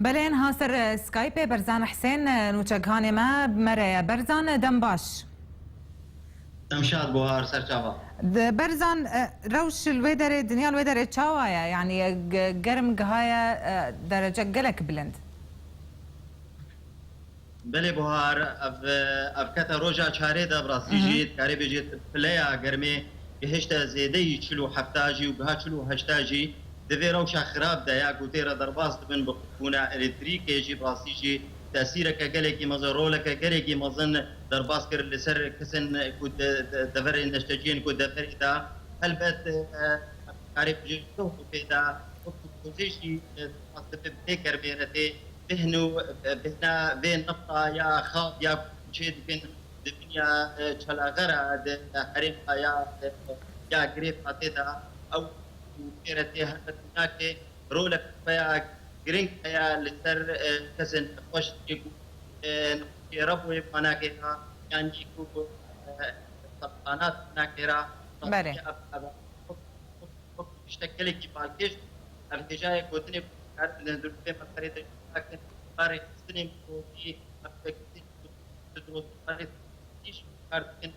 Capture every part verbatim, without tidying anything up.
Belê, niha ser, e, Skypeê Berzan Husên, e, nûçeghanê me, bi me re ye. Berzan, e, dem baş. Dem şad Buhar, ser çava. Di Berzan, e, rewş li wê derê, dinya li wê derê çawa ye? Yanî, e, ge-, germ gihaye, e, derece gelek bilind. Belê Buhar, ev, ev kete roja çarê de, bi rastî Mhm. jî dikarê bêjê pileya germê gihişte zêdeyî çil û hefta jî û giha çil û heşta jî di vê rewşa xirab de ya ku tê re derbas dibin bi qutbûna elektrîkê jî, bi rastî jî tesîreke gelekî mezin, roleke gelekî mezin derbas kir li ser kesên ku de, de, deverên neşteciyên ku deverê de. Helbet, e, karê bêjê doh û pê de wekî xwezê jî, e, derbas dibe bi vê germê re tê bêhn û, e, bêhna vê nefta ya xav ya ku çê dikin di dinya, e, çelaxe re, di herêma ya, e, ya girê Fatê de, ew û pê re tê helbet nake rolek xwe ya giring heye li ser, e, kesên nexweş yê ku, e, nexweşiyê Reboyê manakê re, yan jî ku, e, sertanat manakê re. Belê. Ev, ev, wek tiştek gelekî balkêş, ev hêjayê gotinê ku kar di hundirûkê me berê de jî nakin, barê xistinên ku wî ev teknîk di dozî barê tîş kar dikin,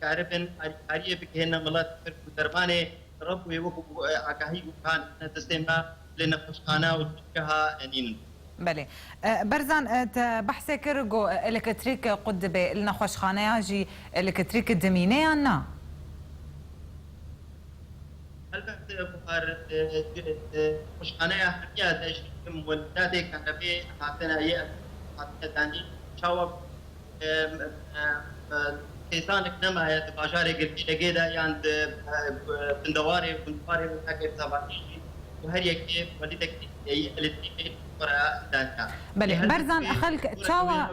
karibin alîkariyê bigihêne milet, tir ku dermanê Reboyê wekî, e, agahî û kan ne destê me li nexweşxane û dîgeha nînin. Belê. E, Berzan, e, te behsê kir ku, e, elektrîk qut dibe, li nexweşxaneya jî elektrîk dimîne yan na? Helbet, e, Buhar, e, e, nexweşxaneya hemiya de jî muwelîdatê kahrevê hatine yê hatine danî. Çawa, e, e, e, xêzanek nemaye di bajarê Girkîlegê de yan di, e, bindewarê, gundewarê wê nake bi zevanî jî û her yekê muwelîdekî elektrîkê xwe re daniya. Belê, Berzan, xelk çawa,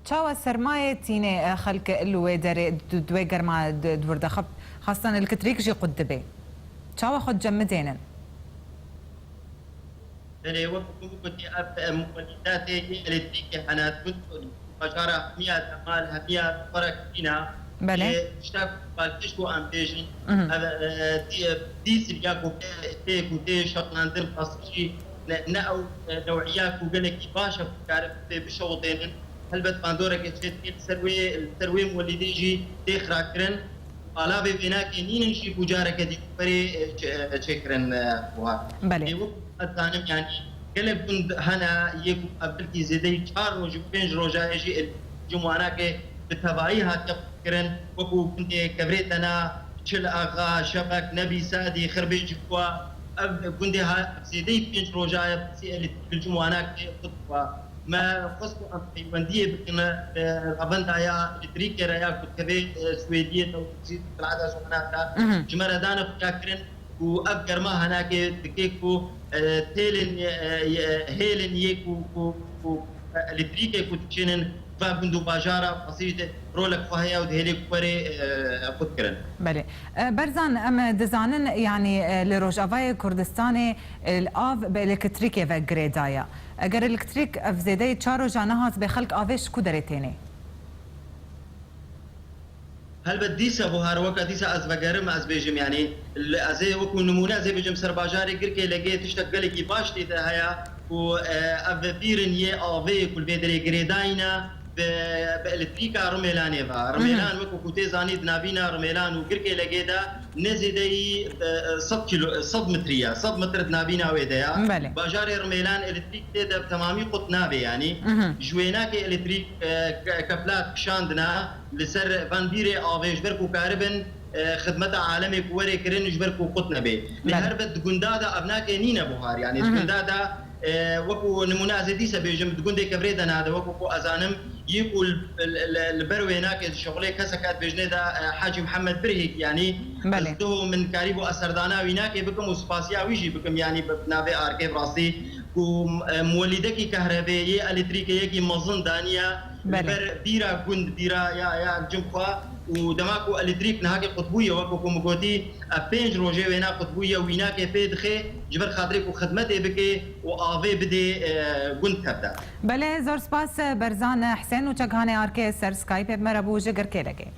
çawa sermayê tînê, e, xelk li wê derê, di, di wê germa di, di wir de xwe, xastan elektrîk jî qut dibe? Çawa xwe cemidênin? Belê, wek ku min gotî, ev, e, muwelîdatê yê elektrîkê hene, gund, bajara hemiya de mal, hemiya xwe re kirîna. Belê. Ê, tişta ku balkêş ku em bêjin, Mhm. ev, e, dî-, e, dîsel ya ku tê, tê, ku tê şeqlandin, qasî jî ne, ne ew, e, new'iya ku gelekî baş e ku karin pê bişewitênin. Helbet bandoreke çê dike li ser wê, li ser wê muwelîdê jî tê xirakirin. Alavê vênakê nînin jî ku careke dî berê, e, çê-, e, çêkirin, e, buha. Belê. Ê, wek ez zanim, yanî gelek gund hene yê ku ev belkî zêdeyî çar roj û pênc roja ye jî cimwanakê bi tevayî hatiye kirin, wekû gundê Kevrê Tena, Çil Axa, Şebek, Nebî Sadî, Xirbê Cikwa. Ev gundê ha-, zêdeyî pênc roja ye, sî elektrîk li cimwanakê qut bû. Me xwest ku em peywendiyê bikin, e, revenda ya elektrîkê re ya ku divê, e, Swêdiyê de û Silada Ziwanan de Mhm. ji me re dane xuyakirin ku ev germa henakê dike ku, e, têlên, e, e, hêlên yê ku, ku, ku, e, elektrîkê ku diçênin va gund û bajara, qasî de rolek xwe heye û dihêlê ku werê, e, qut kirin. Belê. E, Berzan, em dizanin, yanî, e, li Rojavayê Kurdistanê, e, av bi elektrîkê ve girêdaye. Eger elektrîk ev zêdeyê çar roja nehat be, xelk avê ji ku derê tênê? Helbet dîsa buhar, weka dîsa ez vegerim, ez bêjim, yanî, li, ez ê wekû nimûne ez ê bêjim, ser bajarê Girkê Legê tiştek gelekî baş tê de heye ku, e, ev bîrin yê avê ku li vê derê girêdayî ne, bi, bi elektrîka Rimêlanê ve. Mhm. Rimêlan, wekû ku tê zanî, di navîna Rimêlan û Girkê Legê de ne zêdeyî, e, e, sed kilo, sed metrî ye, sed metr di navîna wê de ye. Belê. Bajarê Rimêlan elektrîk tê de bi temamî qut nabe, yanî Mhm. ji wênakê elektrîk, e, ke-, keflat kişandine li ser van bîrê avê ji ber ku karibin, e, xidmeta alemê ku werê kirin ji ber ku qut nebe. Lê Belê. helbet di gunda de ev nake nîne buhar, yanî di Mhm. gunda de, e, wekû nimûne ez ê dîse bêjim, di gundê Kevrê de nade, wekû ku ez zanim, yê ku li, li, li, li ber wê nake, di şixulê kesek hat bêjinê de, e, Hacî Mihemed Birhîk, yanî Belê. ez doh min karîbû ez serdana wî nake bikim û spasiya wî jî bikim, yanî bi navê arkê bi rastî ku, e, muwelîdekî kehrevê yê elektrîkê yekî mezin daniye li Belê. ber bîra gund, bîra ya, ya cim xwe û dema ku elektrîk nihakê qutbûye, wek ku min gotî, ev pênc rojê wêna qutbûye, wînakê pê dixê ji ber xatirê ku xidmetê bike û avê bidê, e, gund tev de. Belê, zor spas, Berzan Husên û çekhanê arkê ser Skypeê bi me re bû ji Girkêlegê.